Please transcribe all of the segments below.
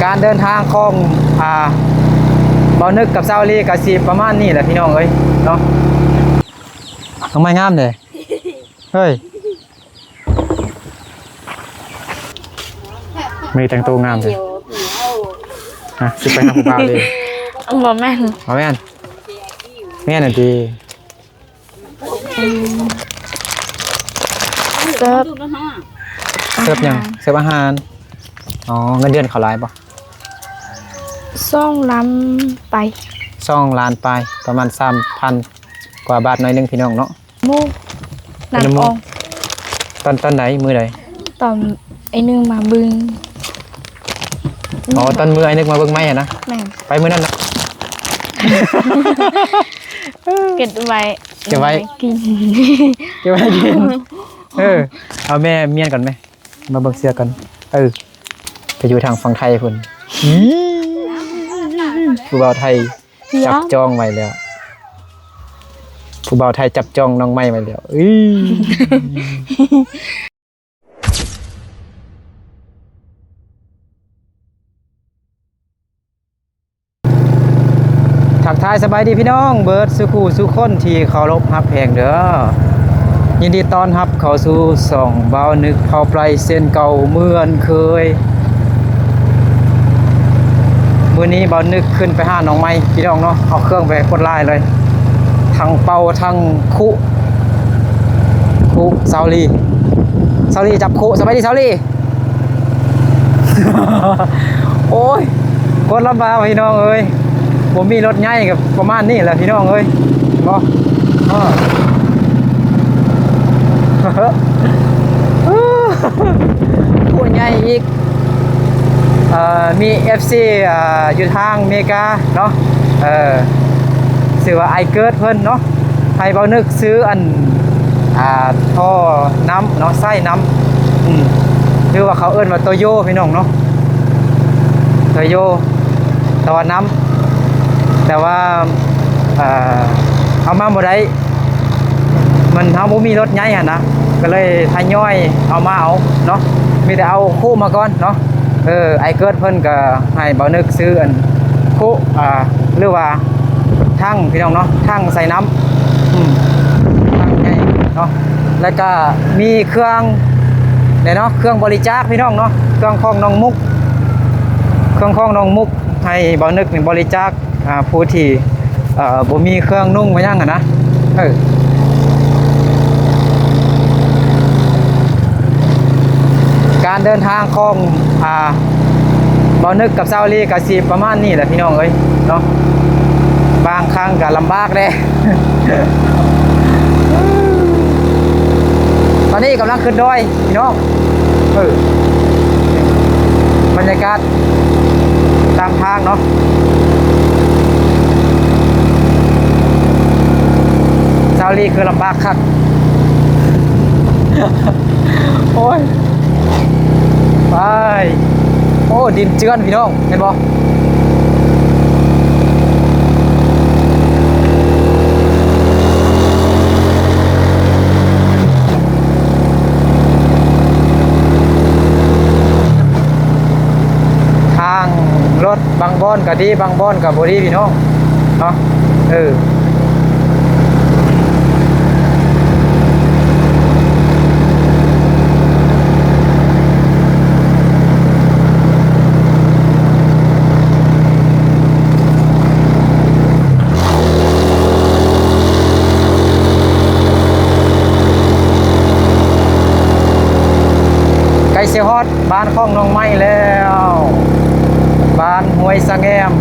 ການເດີນທາງຂອງ ອ່າ ບ່າວນຶກກັບສາວລີກໍຊິປະມານນີ້ແຫຼະພີ່ນ້ອງເອີຍເນາະ. ດອກໄມ້ງາມເດ້ ເຮີ້ຍ. ມື້ນີ້ແຕ່ງໂຕງາມແທ້. ຮະ ຊິໄປຫາຜູ້ບ່າວເດ້. ບໍ່ແມ່ນ ບໍ່ແມ່ນ ແມ່ນຫັ້ນຕິ. ເສີບ ເສີບຫຍັງ? ເສີບອາຫານ. ອໍ ເງິນເດືອນເຂົາຫຼາຍບໍ່? ສອງລ້ານປາຍ. ສອງລ້ານປາຍ ປະມານສາມພັນກວ່າບາດໜ້ອຍໜຶ່ງ ພີ່ນ້ອງເນາະ. ໝູ່ ເປັນໝູ່ ນັ້ນອອງ. ຕອນ ຕອນໃດ? ມື້ໃດ? ຕອນໄອ້ໜຶ່ງມາເບິ່ງ. ອໍ ຕອນມື້ໄອ້ນຶກມາເບິ່ງໄມ້ຫັ້ນນະ. ແມ່ນ ໄປມື້ນັ້ນນະ. ເກັບໄວ້ ເກັບໄວ້ ເກັບໄວ້ກິນ ເກັບໄວ້ກິນ. ເອີ ເອົາແມ່ມຽນກ່ອນແມ່ ມາເບິ່ງເສື້ອກ່ອນ. ເອີ ໄປຢູ່ທາງຝັ່ງໄທພຸ້ນ. ຜູ້ບ່າວໄທຈັບຈອງໄວ້ແລ້ວ ຜູ້ບ່າວໄທຈັບຈອງນ້ອງໄມ້ໄວ້ແລ້ວ. ທັກທາຍສະບາຍດີພີ່ນ້ອງເບິດສູ່ຄູ່ສູ່ຄົນທີ່ເຄົາລົບຮັກແພງເດີ. ຍິນດີຕ້ອນຮັບເຂົ້າສູ່ຊ່ອງບ່າວນຶກເຂົ້າໄປເຊັ່ນເກົ່າເໝືອນເຄີຍ. ມື້ນີ້ບ່າວນຶກຂຶ້ນໄປຫານ້ອງໃໝ່ພີ່ນ້ອງເນາະ, ເອົາເຄື່ອງໄປໂຄດຫຼາຍເລີຍ ທັງເປົ່າທັງຄຸ ຄຸ ສາວລີ ສາວລີຈັບຄຸ. ສະບາຍດີສາວລີ. ໂອ້ຍ ຄົນລຳບາກພີ່ນ້ອງເອີຍ ບໍ່ມີລົດໃຫຍ່ກໍປະມານນີ້ແຫຼະພີ່ນ້ອງເອີຍ ເນາະ. ເອີ ຜູ້ໃຫຍ່ອີກ ເອີ ມີເອັຟຊີ ອ່າ ຢູ່ທາງເມກາເນາະ ເອີ ຊື່ວ່າອ້າຍເກີດເພິ່ນເນາະ ໃຫ້ເບົານຶກຊື້ອັນ ອ່າ ທໍ່ນ້ຳເນາະ ສາຍນ້ຳ ອືມ ຫຼືວ່າເຂົາເອີ້ນວ່າໂຕໂຢພີ່ນ້ອງເນາະ ໂຕໂຢ ຕໍ່ນ້ຳ ແຕ່ວ່າ ເອີ ເອົາມາບໍ່ໄດ້ ມັນ ເຮົາບໍ່ມີລົດໃຫຍ່ຫັ້ນນະ ກໍເລີຍທະຍອຍເອົາມາເອົາເນາະ ມີແຕ່ເອົາຄຸມາກ່ອນເນາະ. ເອີ ອ້າຍເກີດເພິ່ນກໍໃຫ້ເບົານຶກຊື້ອັນຄຸ ອ່າ ຫຼືວ່າຖັງພີ່ນ້ອງເນາະ ຖັງໃສ່ນ້ຳ ອືມ ຖັງໃຫຍ່ເນາະ ແລ້ວກໍມີເຄື່ອງແດ່ເນາະ ເຄື່ອງບໍລິຈາກພີ່ນ້ອງເນາະ ເຄື່ອງຂອງນ້ອງມຸກ ເຄື່ອງຂອງນ້ອງມຸກ ໃຫ້ເບົານຶກນີ້ບໍລິຈາກ ອ່າ ຜູ້ທີ່ ເອີ ບໍ່ມີເຄື່ອງນຸ່ງມາຫຍັງຫັ້ນນະ ເອີ ການເດີນທາງຂອງ ອ່າ ເບົານຶກກັບສາວລີກໍຊິປະມານນີ້ແຫຼະພີ່ນ້ອງເອີຍເນາະ ບາງຄັ້ງກໍລຳບາກແດ່. ຕອນນີ້ກຳລັງຂຶ້ນດອຍ ພີ່ນ້ອງ ເອີ ບັນຍາກາດຕາມທາງເນາະ ສາວລີຄືລຳບາກຄັກ ໂອ້ຍ ໄປ ໂອ້ ດິນເຈື່ອນພີ່ນ້ອງ ເຫັນບໍ່? ທາງລົດບາງບ່ອນກໍດີ ບາງບ່ອນກໍບໍ່ດີພີ່ນ້ອງເນາະ ເອີ. ໃກ້ຊິຮອດບ້ານຂອງນ້ອງໃໝ່ແລ້ວ ບ້ານຫ້ວຍສະແງມ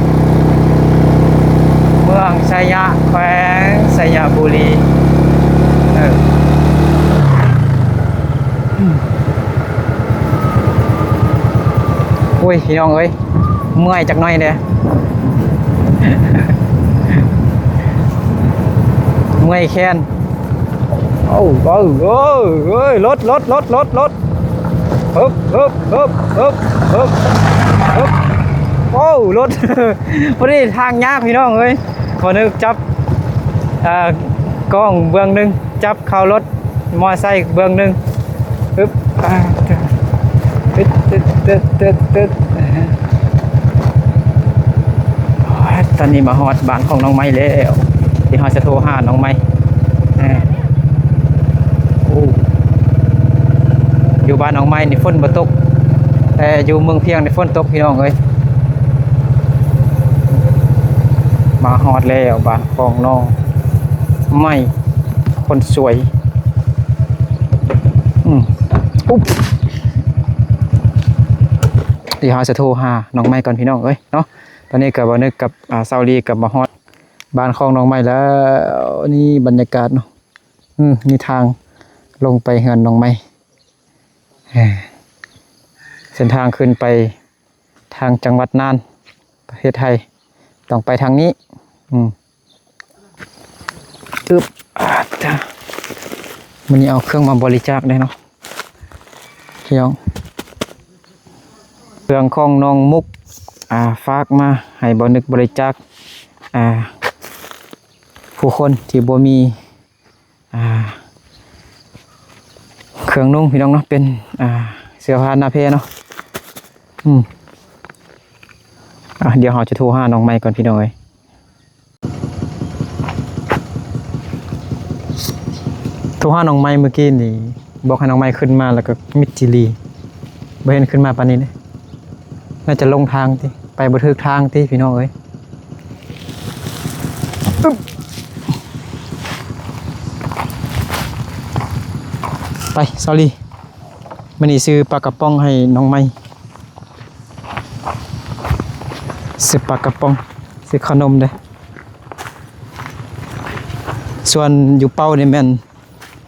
ເມືອງໄຊຍະ ແຂວງໄຊຍະບູລີ ເອີ. ໂອ້ຍ ພີ່ນ້ອງເອີຍ ເມື່ອຍຈັກໜ້ອຍແດ່ ເມື່ອຍແຂນ ໂອ້ ໂອ້ ໂອ້ ໂອ້ຍ ລົດ ລົດ ລົດ ລົດ ລົດ ຮຶບ ຮຶບ ຮຶບ ຮຶບ ຮຶບ ຮຶບ ໂອ້ ລົດ ພໍດີທາງຍາກ ພີ່ນ້ອງເອີຍ ບໍ່ນຶກຈັບ ອ່າ ກ້ອງເບື້ອງໜຶ່ງ ຈັບເຂົ້າລົດ ມໍໄຊເບື້ອງໜຶ່ງ ອຶບ ອ່າ ຕຶດ ຕຶດ ຕຶດ ຕຶດ ຕຶດ ອ່າ ຮະ ຕອນນີ້ມາຮອດບ້ານຂອງນ້ອງໄມ້ແລ້ວ ທີ່ເຮົາຈະໂທຫານ້ອງໄມ້. ເອີ ໂອ້ ຢູ່ບ້ານນ້ອງໄມ້ນີ້ຝົນບໍ່ຕົກ ແຕ່ຢູ່ເມືອງພຽງນີ້ຝົນຕົກ ພີ່ນ້ອງເອີຍ. ມາຮອດແລ້ວ ບ້ານຂອງນ້ອງໄມ້ຄົນສວຍ. ອືມ ອຸບ ດຽວເຮົາຈະໂທຫານ້ອງໄມ້ກ່ອນ ພີ່ນ້ອງເອີຍເນາະ. ຕອນນີ້ກໍບ່າວນຶກກັບ ອາ ສາວລີກໍມາຮອດບ້ານຂອງນ້ອງໄມ້ແລ້ວ. ນີ້ບັນຍາກາດເນາະ. ອືມ ນີ້ທາງລົງໄປເຮືອນນ້ອງໄມ້. ເອີ ເສັ້ນທາງຂຶ້ນໄປທາງຈັງຫວັດນ່ານ ປະເທດໄທ ຕ້ອງໄປທາງນີ້. ອືມ ອຶບ ອາດ ມື້ນີ້ເອົາເຄື່ອງມາບໍລິຈາກເດ້ເນາະ ພີ່ນ້ອງ. ເຄື່ອງຂອງນ້ອງມຸກ ອາ ຝາກມາໃຫ້ບ່າວນຶກບໍລິຈາກ ອາ ຜູ້ຄົນທີ່ບໍ່ມີ ອາ ເຄື່ອງນຸ່ງ ພີ່ນ້ອງເນາະ ເປັນ ອາ ເສື້ອຜ້າໜ້າແພເນາະ. ອືມ ອາ ດຽວເຮົາຈະໂທຫານ້ອງໄມ້ກ່ອນ ພີ່ນ້ອງເອີຍ. ໂທຫານ້ອງໄມ້ມື້ກີ້ນີ້ ບອກໃຫ້ນ້ອງໄມ້ຂຶ້ນມາ ແລ້ວກໍມິດຈີ່ຫຼີ ບໍ່ເຫັນຂຶ້ນມາປານນີ້ເດ້. ໜ້າຈະຫຼົງທາງຕິ ໄປບໍ່ຖືກທາງຕິ ພີ່ນ້ອງເອີຍ. ອຶບ ໄປ ສາວລີ ມື້ນີ້ຊື້ປາກະປ໋ອງໃຫ້ນ້ອງໄມ້ ຊື້ປາກະປ໋ອງ ຊື້ຂະໜົມເດ້. ສ່ວນຢູ່ເປົ້ານີ້ແມ່ນ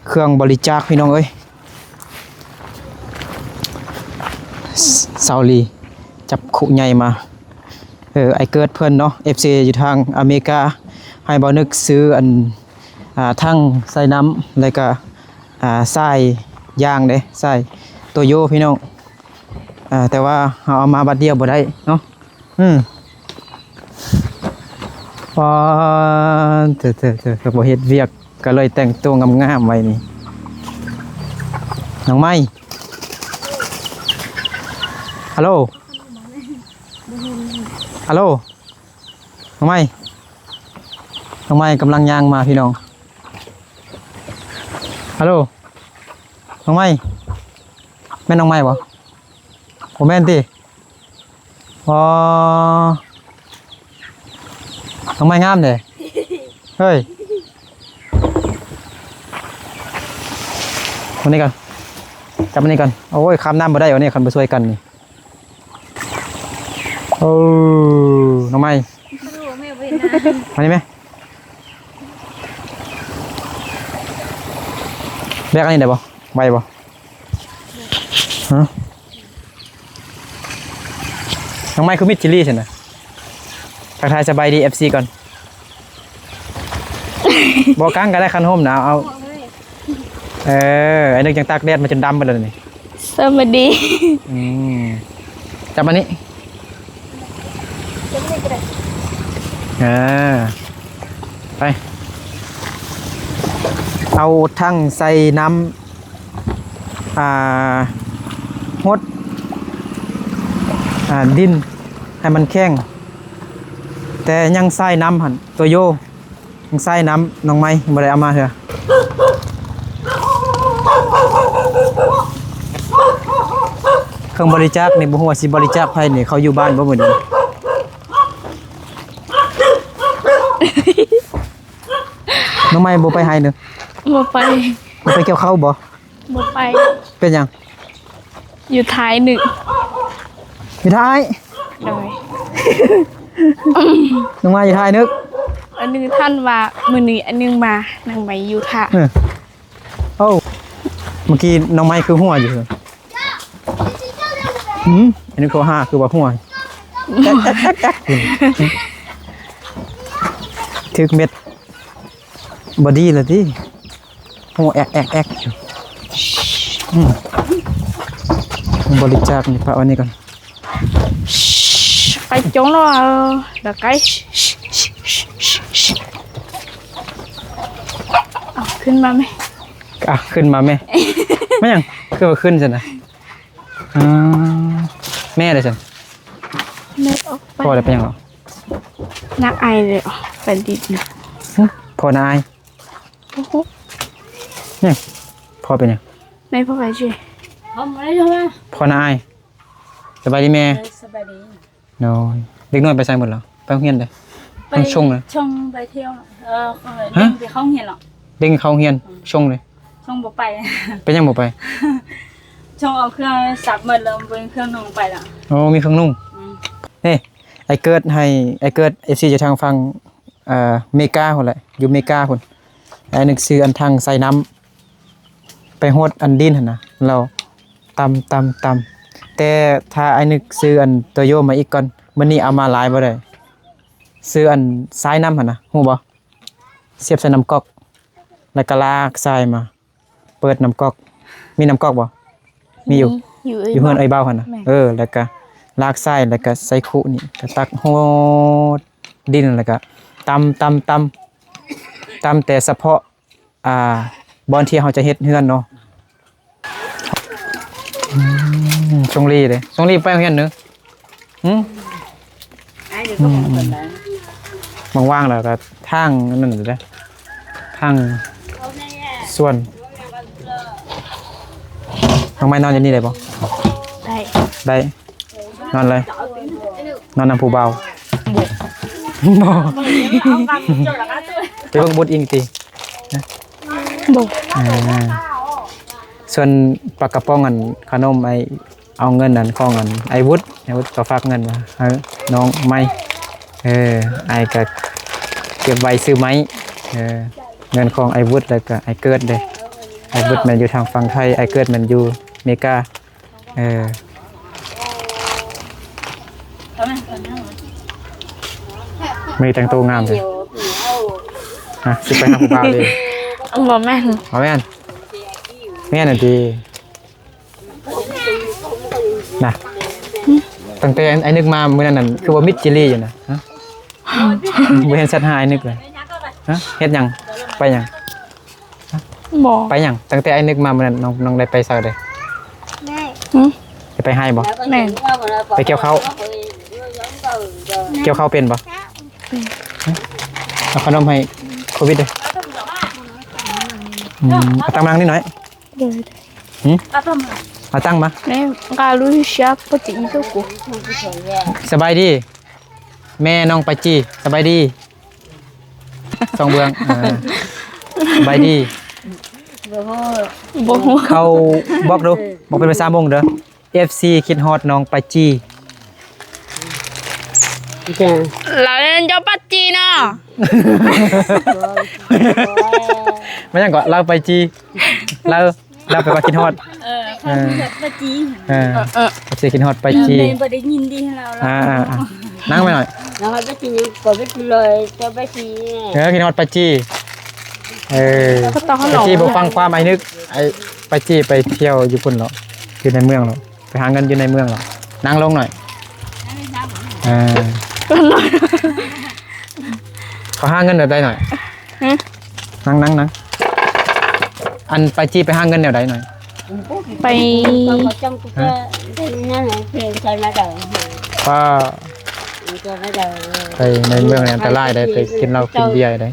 ເຄື່ອງບໍລິຈາກ ພີ່ນ້ອງເອີຍ. ສາວລີຈັບຄຸໃຫຍ່ມາ. ເອີ ອ້າຍເກີດເພິ່ນເນາະ ເອັຟຊີ ຢູ່ທາງອາເມລິກາ ໃຫ້ບ່າວນຶກຊື້ອັນ ອາ ຖັງໃສ່ນ້ຳ ແລ້ວກະ ອາ ສາຍຢາງເດ້ ສາຍໂຕໂຢ ພີ່ນ້ອງ. ອາ ແຕ່ວ່າເຮົາເອົາມາບາດດຽວບໍ່ໄດ້ເນາະ. ອືມ ປາ ເທີໆໆ ກໍບໍ່ເຮັດວຽກ ກໍເລີຍແຕ່ງຕົວງາມໆໄວ້ນີ້. ນ້ອງໄມ້ ຮັລໂຫຼ ຮັລໂຫຼ ນ້ອງໄມ້ ນ້ອງໄມ້ກຳລັງຍ່າງມາ ພີ່ນ້ອງ. ຮັລໂຫຼ ນ້ອງໄມ້ ແມ່ນນ້ອງໄມ້ບໍ່? ບໍ່ແມ່ນຕິ? ອໍ ນ້ອງໄມ້ງາມເດ້. ເຮີ້ຍ ມານີ້ກ່ອນ ຈັບມານີ້ກ່ອນ. ໂອ້ຍ ຂ້າມນ້ຳບໍ່ໄດ້ ອັນນີ້ຄັນບໍ່ຊ່ວຍກັນນີ້. ໂອ້ ນ້ອງໄມ້ ມານີ້ແມະ. ແບກອັນນີ້ໄດ້ບໍ່? ໄຫວບໍ່? ຮະ? ນ້ອງໄມ້ຄືມິດຈີ່ຫຼີຊັ້ນນະ? ທັກທາຍສະບາຍດີເອັຟຊີກ່ອນ. ບໍ່ກາງກໍໄດ້ ຄັນຮົ່ມນະ ເອົາ. ເອີ ໄອ້ນຶກຍັງຕາກແດດມາຈົນດຳເບິດແລ້ວນີ້. ສະບາຍດີ. ອືມ ຈັບອັນນີ້. ເອີ ໄປ ເອົາຖັງໃສ່ນ້ຳ ອ່າ ຫົດ ອ່າ ດິນໃຫ້ມັນແຂງ ແຕ່ຍັງສາຍນ້ຳຫັ້ນ ໂຕໂຢ ຍັງສາຍນ້ຳ ນ້ອງໄມ້ຍັງບໍ່ໄດ້ເອົາມາເທື່ອ. ເຄື່ອງບໍລິຈາກນີ້ ບໍ່ຮູ້ວ່າຊິບໍລິຈາກໃຜນີ້ ເຂົາຢູ່ບ້ານບໍ່ມື້ນີ້? ນ້ອງໄມ້ບໍ່ໄປໄຮ່ເດີ? ບໍ່ໄປ. ບໍ່ໄປກ່ຽວເຂົ້າບໍ່? ບໍ່ໄປ. ເປັນຫຍັງ? ຢູ່ທ້າຍນຶກ. ຢູ່ທ້າຍ? ໂດຍ. ນ້ອງໄມ້ຢູ່ທ້າຍນຶກ. ອັນໜຶ່ງທ່ານວ່າ ມື້ນີ້ອັນໜຶ່ງມາ ນາງໄມ້ຢູ່ຖ້າ. ເອີ ໂອ້ ເມື່ອກີ້ນ້ອງໄມ້ຄືຫົວຢູ່. ຫືມ ອັນນີ້ໂທຫາຄືວ່າຫົວ ແອັກໆໆ ຖືກເມັດ ບໍ່ດີແລ້ວຕິ ຫົວແອັກໆໆ ຢູ່. ອືມ ບໍລິຈາກນີ້ ປະໄວ້ນີ້ກ່ອນ. ໄປຈົງແລ້ວ ເອີ ດຽວໄກ ເອົາຂຶ້ນມາແມ່. ອ່ະ ຂຶ້ນມາແມ່. ແມ່ຫຍັງ ຄືວ່າຂຶ້ນຊັ້ນນະ? ອືມ ແມ່ໃດຊັ້ນ? ແມ່ອອກໄປ. ພໍ່ໄດ້ໄປຫຍັງເນາະ? ນັກອາຍເລີຍ ໄປດິນ ຫຶ ພໍ່ນ້າອາຍ ໂອ້ໂຫ ຫຍັງ ພໍ່ເປັນຫຍັງ? ນາຍພໍ່ໄປເຈ ພໍ່ນ້າອາຍ ສະບາຍດີແມ່ ເອີ ສະບາຍດີ ໂດຍ ເດັກນ້ອຍໄປໃສໝົດລະ? ໄປໂຮງຮຽນເດ້ ໄປຊົງເລີຍ ຊົງໄປທ່ຽວ ເອີ ຮະ ເດັກໄປເຂົ້າໂຮງຮຽນລະ ເດັກເຂົ້າໂຮງຮຽນ ອືມ ຊົງເລີຍ ຊົງບໍ່ໄປ ເປັນຫຍັງບໍ່ໄປ? ຊົງເອົາເຄື່ອງຊັກໝົດແລ້ວ ບໍ່ມີເຄື່ອງນຸ່ງໄປລະ ໂອ້ ມີເຄື່ອງນຸ່ງ ອືມ ນີ້ ອ້າຍເກີດໃຫ້ ອ້າຍເກີດ ເອັຟຊີ ຢູ່ທາງຝັ່ງ ເອີ ເມກາພຸ້ນແຫຼະ ຢູ່ເມກາພຸ້ນ ອ້າຍນຶກຊື້ອັນຖັງໃສ່ນ້ຳ ໄປຮອດອັນດິນຫັ້ນນະ ແລ້ວຕຳ ຕຳ ຕຳ ແຕ່ຖ້າອ້າຍນຶກຊື້ອັນໂຕໂຍມາອີກກ່ອນ ມື້ນີ້ເອົາມາຫຼາຍບໍ່ໄດ້ ຊື້ອັນຊາຍນ້ຳຫັ້ນນະ ຮູ້ບໍ່? ສຽບໃສ່ນ້ຳກອກ ແລ້ວກໍລາກຊາຍມາ ເປີດນ້ຳກອກ ມີນ້ຳກອກບໍ່? ມີຢູ່ ມີຢູ່ ຢູ່ເຮືອນເອື້ອຍເບົາຫັ້ນນະ ແມ່ນ ເອີ ແລ້ວກໍລາກຊາຍ ແລ້ວກໍໃສ່ຄຸນີ້ ກໍຕັກຮອດດິນ ແລ້ວກໍຕຳ ຕຳ ຕຳ ຕຳແຕ່ສະເພາະ ອ່າ ບ່ອນທີ່ເຮົາຈະເຮັດເຮືອນເນາະ ອືມ ຊົງລີເດ້ ຊົງລີໄປໂຮງຮຽນເດີ ຫຶ ອືມ ວ່າງໆແລ້ວກໍທາງອັນນັ້ນເດ້ ທາງສວນ ນ້ອງໄມ້ນອນຢູ່ນີ້ໄດ້ບໍ່? ໄດ້ ໄດ້ ນອນເລີຍ ນອນນຳຜູ້ບ່າວ ບໍ່ ໄປເບິ່ງບຸດອີງຕິ ບໍ່ ອ່າ ສ່ວນປາກະປ໋ອງ ອັນຂະໜົມ ອ້າຍເອົາເງິນ ອັນຂອງ ອັນອ້າຍວຸດ ອ້າຍວຸດກໍຝາກເງິນມາໃຫ້ນ້ອງໃໝ່ ເອີ ອ້າຍກໍເກັບໄວ້ຊື້ໃໝ່ ເອີ ເງິນຂອງອ້າຍວຸດ ແລ້ວກໍອ້າຍເກີດເດ້ ອ້າຍວຸດແມ່ນຢູ່ທາງຝັ່ງໄທ ອ້າຍເກີດແມ່ນຢູ່ເມກາ ເອີ ມື້ນີ້ແຕ່ງໂຕງາມເດ້ ຮະ ຊິໄປຫາຜູ້ບ່າວເດ້ ບໍ່ແມ່ນ ບໍ່ແມ່ນ ແມ່ນຫັ້ນຕິ ນະ ຕັ້ງແຕ່ອ້າຍນຶກມາມື້ນັ້ນນັ້ນ ຄືວ່າມິດຈີລີຢູ່ນະ ຮະ ບໍ່ເຫັນແຊັດຫາອ້າຍນຶກເລີຍ ຮະ ເຮັດຫຍັງ ໄປຫຍັງ? ບໍ່ ໄປຫຍັງ? ຕັ້ງແຕ່ອ້າຍນຶກມາມື້ນັ້ນ ນ້ອງ ນ້ອງໄດ້ໄປໃສເດ້? ຫຶ ໄດ້ໄປໄຮ່ບໍ່? ແມ່ນ ໄປກ່ຽວເຂົ້າ ກ່ຽວເຂົ້າເປັນບໍ່? ເປັນ ເອົາຂະໜົມໃຫ້ໂຄວິດເດ້ ອືມ ເອົາຕັງມານັ່ງນີ້ໜ້ອຍ ໂດຍ ຫຶ ເອົາຕັງມາ ແມ່ນ ກາລຸຊາປະຕິອິໂຕໂກ ສະບາຍດີ ແມ່ນ້ອງປາຈີ ສະບາຍດີ ສອງເບື້ອງ ເອີ ສະບາຍດີ ບໍ່ຮູ້ ເຂົາບອກດູ ບອກເປັນພາສາມົ້ງເດີ ເອັຟຊີຄິດຮອດນ້ອງປາຈີ ລາວເປັນເຈົ້າປາຈີເນາະ ແມ່ນຫຍັງເກາະ ລາວປາຈີ ລາວ ລາວແປວ່າຄິດຮອດ ເອີ ເອີ ປາຈີ ເອີ ເອີ ເອັຟຊີຄິດຮອດປາຈີ ບໍ່ໄດ້ຍິນດີລາວ ອ່າໆ ນັ່ງໄປໜ້ອຍ ເອີ ຄິດຮອດປາຈີ ເອີ ປາຈີບໍ່ຟັງຄວາມອ້າຍນຶກ ໄອ້ປາຈີໄປທ່ຽວຢູ່ພຸ້ນເນາະ ຢູ່ໃນເມືອງເນາະ ໄປຫາເງິນຢູ່ໃນເມືອງເນາະ ນັ່ງລົງໜ້ອຍ ເອີ ເຂົາຫາເງິນແບບໃດໜ້ອຍ? ຫຶ? ນັ່ງໆໆ ອັນປາຈີໄປຫາເງິນແນວໃດໜ້ອຍ? ໄປ ຮະ? ໄປໃນເມືອງນີ້ອັນຕະລາຍໃດ໋ ໄປກິນເຫຼົ້າກິນເບຍໃດ໋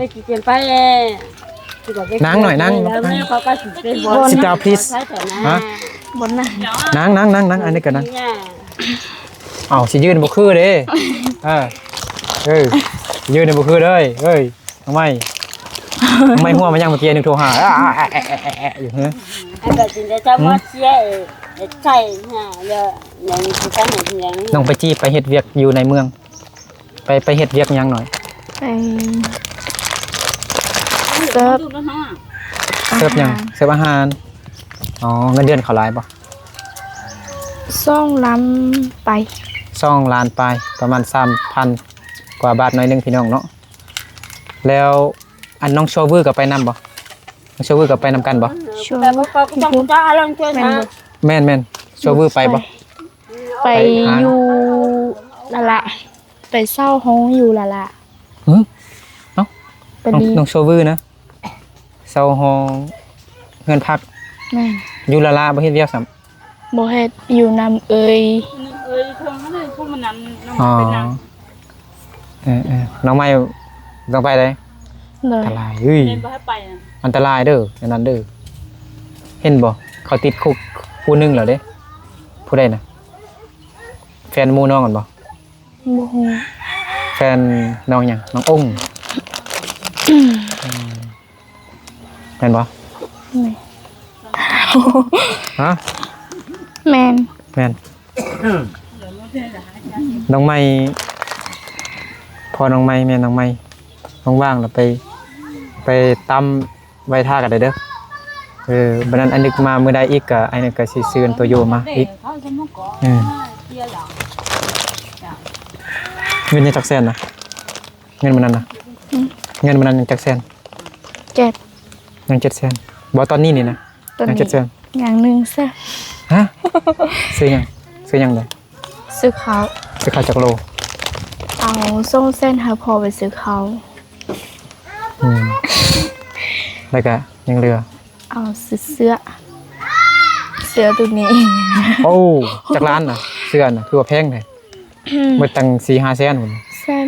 ໄປ ນັ່ງໜ້ອຍ ນັ່ງ Sit down please ຮະ ບໍ່ນັ່ງ ນັ່ງໆໆ ອັນນີ້ກໍນັ່ງ ເອົ້າ ຊິຢືນບໍ່ຄືເດ້ ເອີ ເອີ ຊິຢືນບໍ່ຄືເດ້ ເອີຍ ນ້ອງໄມ້ ນ້ອງໄມ້ຫົວມາຍັງເມື່ອກີ້ ໜຶ່ງໂທຫາ ແອະ ແອະ ແອະ ຢູ່ ຮະ ນ້ອງປາຈີໄປເຮັດວຽກຢູ່ໃນເມືອງ ໄປ ໄປເຮັດວຽກຫຍັງໜ້ອຍ? ໄປເສີບ ເສີບຫຍັງ? ອາຫານ ເສີບອາຫານ ອໍ ເງິນເດືອນເຂົາຫຼາຍບໍ່? ສອງລ້ານປາຍ ສອງລ້ານປາຍ ປະມານສາມພັນກວ່າບາດໜ້ອຍໜຶ່ງ ພີ່ນ້ອງເນາະ ແລ້ວ ອັນນ້ອງໂຊວືກໍໄປນຳບໍ່? ນ້ອງໂຊວືກໍໄປນຳກັນບໍ່? ໂຊວວື ແມ່ນບໍ່? ແມ່ນໆ ໂຊວວືໄປບໍ່? ໄປ ໄປຢູ່ລະລະ ໄປເຊົ່າຫ້ອງຢູ່ລະລະ ຫຶ? ເອົ້າ ນ້ອງ ນ້ອງໂຊວວືນະ ເຊົ່າຫ້ອງເຮືອນພັກ ແມ່ນ ຢູ່ລະລະ ບໍ່ເຮັດວຽກຊ້ຳ ບໍ່ເຮັດ ຢູ່ນຳເອີຍ ເອີຍເທິງຫັ້ນນະ ຜູ້ມັນນັ້ນ ອໍ ເປັນຫຍັງ? ເອີໆ ນ້ອງໃໝ່ຕ້ອງໄປເດ້. ໂດຍ ອັນຕະລາຍເອີຍ ເຫັນບໍ່ໃຫ້ໄປນະ ອັນຕະລາຍເດີ ອັນນັ້ນເດີ. ເຫັນບໍ່ ເຂົາຕິດຄຸກຜູ້ໜຶ່ງແລ້ວເດ້. ຜູ້ໃດນະ? ແຟນໝູ່ນ້ອງຫັ້ນບໍ່? ບໍ່ຮູ້. ແຟນນ້ອງຫຍັງ? ນ້ອງອົງ. ອືມ ແມ່ນບໍ່? ແມ່ນ. ຮະ? ແມ່ນ ແມ່ນ. ນ້ອງໃໝ່ ພໍ່ນ້ອງໃໝ່ ແມ່ນ້ອງໃໝ່ ວ່າງໆ ແລ້ວໄປ ໄປຕຳໄວ້ຖ້າກັນເດີ. ເອີ ບັດນັ້ນອ້າຍນຶກມາມື້ໃດອີກ ກໍອ້າຍນຶກກໍຊິຊື້ອັນໂຕໂຢມາອີກ. ເອີ ເງິນຍັງຈັກແສນນະ? ເງິນມື້ນັ້ນນະ? ອືມ ເງິນມື້ນັ້ນຍັງຈັກແສນ? ເຈັດ. ຍັງເຈັດແສນ. ບໍ່ ຕອນນີ້ນີ້ນະ? ຕອນນີ້ຍັງເຈັດແສນ. ຍັງໜຶ່ງແສນ. ຮະ? ຊື້ຫຍັງ? ຊື້ຫຍັງເດ? ຊື້ເຂົ້າ. ຊື້ເຂົ້າຈັກໂລ? ເອົາສອງແສນໃຫ້ພໍ່ໄປຊື້ເຂົ້າ. ອືມ ແລ້ວກະຍັງເຫຼືອ? ເອົາຊື້ເສື້ອ ເສື້ອໂຕນີ້. ໂອ້ ຈັກລ້ານນະ? ເສື້ອນະ ຄືວ່າແພງແທ້. ໝົດຕັ້ງສີ່ຫ້າແສນພຸ້ນ. ແສນ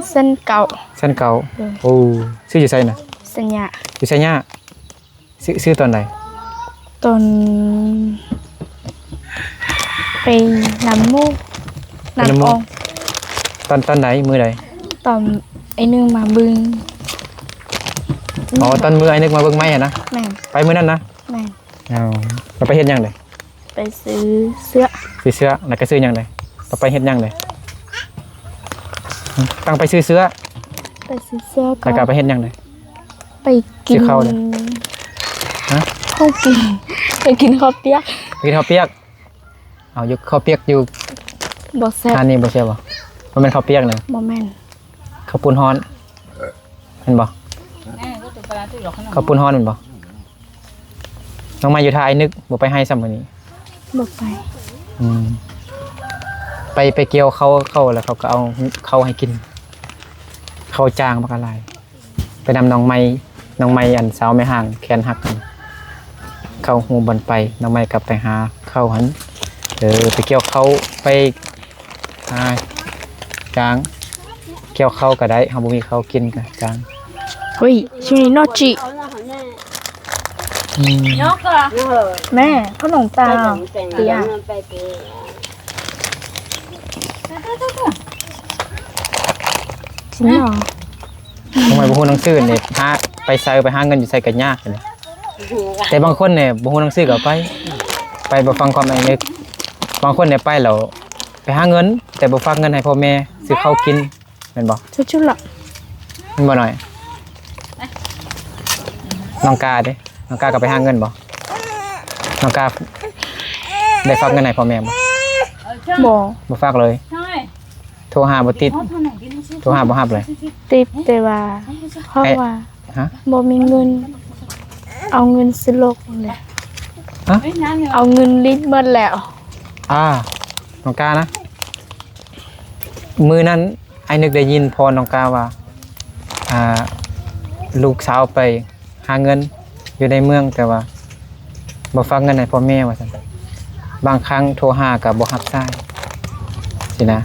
ແສນເກົ້າ. ແສນເກົ້າ. ໂດຍ. ໂອ້ ຊື້ຢູ່ໃສນະ? ໄຊຍະ. ຢູ່ໄຊຍະ. ຊື້ ຊື້ຕອນໃດ? ຕອນໄປນຳໝູ່ ນຳໝູ່ ນຳອອງ. ຕອນ ຕອນໃດ? ມື້ໃດ? ຕອນອ້າຍນຶກມາເບິ່ງ. ອໍ ຕອນມື້ອ້າຍນຶກມາເບິ່ງໄມ້ຫັ້ນນະ? ແມ່ນ. ໄປມື້ນັ້ນນະ? ແມ່ນ. ເອົາ ແລ້ວໄປເຮັດຫຍັງເດ? ໄປຊື້ເສື້ອ. ຊື້ເສື້ອ ແລ້ວກໍຊື້ຫຍັງເດ? ແລ້ວໄປເຮັດຫຍັງເດ? ຕັ້ງໄປຊື້ເສື້ອ ໄປຊື້ເສື້ອ ແລ້ວກໍໄປເຮັດຫຍັງເດ? ໄປກິນ ຊື້ເຂົ້າເດ? ຮະ? ຂອງກິນ ໄປກິນເຂົ້າປຽກ. ໄປກິນເຂົ້າປຽກ. ເອົາ ຢູ່ເຂົ້າປຽກຢູ່ ບໍ່ແຊບ. ຮ້ານນີ້ບໍ່ແຊບບໍ່? ບໍ່ແມ່ນເຂົ້າປຽກນະ? ບໍ່ແມ່ນ. ເຂົ້າປຸ້ນຮ້ອນ ແມ່ນບໍ່? ເຂົ້າປຸ້ນຮ້ອນແມ່ນບໍ່? ນ້ອງມາຢູ່ທ່າອ້າຍນຶກ ບໍ່ໄປໄຮ່ຊ້ຳມື້ນີ້? ບໍ່ໄປ. ອືມ ໄປ ໄປກ່ຽວເຂົ້າ ເຂົ້າແລ້ວເຂົາກໍເອົາເຂົ້າໃຫ້ກິນ ເຂົ້າຈ້າງບັກຫຼາຍ. ໄປນຳນ້ອງໃໝ່ ນ້ອງໃໝ່ ອັນສາວແມ່ຮ້າງແຂນຫັກຫັ້ນ ເຂົ້າຮູບ່ອນໄປ. ນ້ອງໃໝ່ກໍໄປຫາເຂົ້າຫັ້ນ ເອີ ໄປກ່ຽວເຂົ້າ ໄປຫາຈ້າງ ກ່ຽວເຂົ້າກໍໄດ້ ເຮົາບໍ່ມີເຂົ້າກິນກໍຈ້າງ. ເຮີ້ຍ ຊິໂນຈິ ອືມ ແມ່ ຂະໜົມຕາເຕຍ ກິນຫຍັງ? ທຳໄມບໍ່ຮູ້ໜັງສືນີ້ ຫາໄປໃສ ໄປຫາເງິນຢູ່ໃສກໍຍາກນີ້. ແຕ່ບາງຄົນນີ້ບໍ່ຮູ້ໜັງສືກໍໄປ ໄປບໍ່ຟັງຄວາມອ້າຍນຶກ. ບາງຄົນນີ້ໄປແລ້ວໄປຫາເງິນ ແຕ່ບໍ່ຝາກເງິນໃຫ້ພໍ່ແມ່ຊື້ເຂົ້າກິນ ແມ່ນບໍ່? ສຸດໆລະ ແມ່ນບໍ່ນ້ອຍ? ນ້ອງກາເດ ນ້ອງກາກໍໄປຫາເງິນບໍ່? ນ້ອງກາໄດ້ຝາກເງິນໃຫ້ພໍ່ແມ່ບໍ່? ບໍ່ ບໍ່ຝາກເລີຍ. ໂທຫາບໍ່ຕິດ ໂທຫາບໍ່ຮັບເລີຍ. ຕິດ ແຕ່ວ່າເຂົາວ່າ ຮະ? ບໍ່ມີເງິນ ເອົາເງິນສະຫຼົກເລີຍ. ຮະ? ເອົາເງິນລິດໝົດແລ້ວ. ອ່າ ນ້ອງການະ ມື້ນັ້ນອ້າຍນຶກໄດ້ຍິນພໍ່ນ້ອງກາວ່າ ອ່າ ລູກສາວໄປ ຫາເງິນຢູ່ໃນເມືອງ ແຕ່ວ່າບໍ່ຝາກເງິນໃຫ້ພໍ່ແມ່ວ່າຊັ້ນ. ບາງຄັ້ງໂທຫາກໍບໍ່ຮັບສາຍຊີ້ນະ.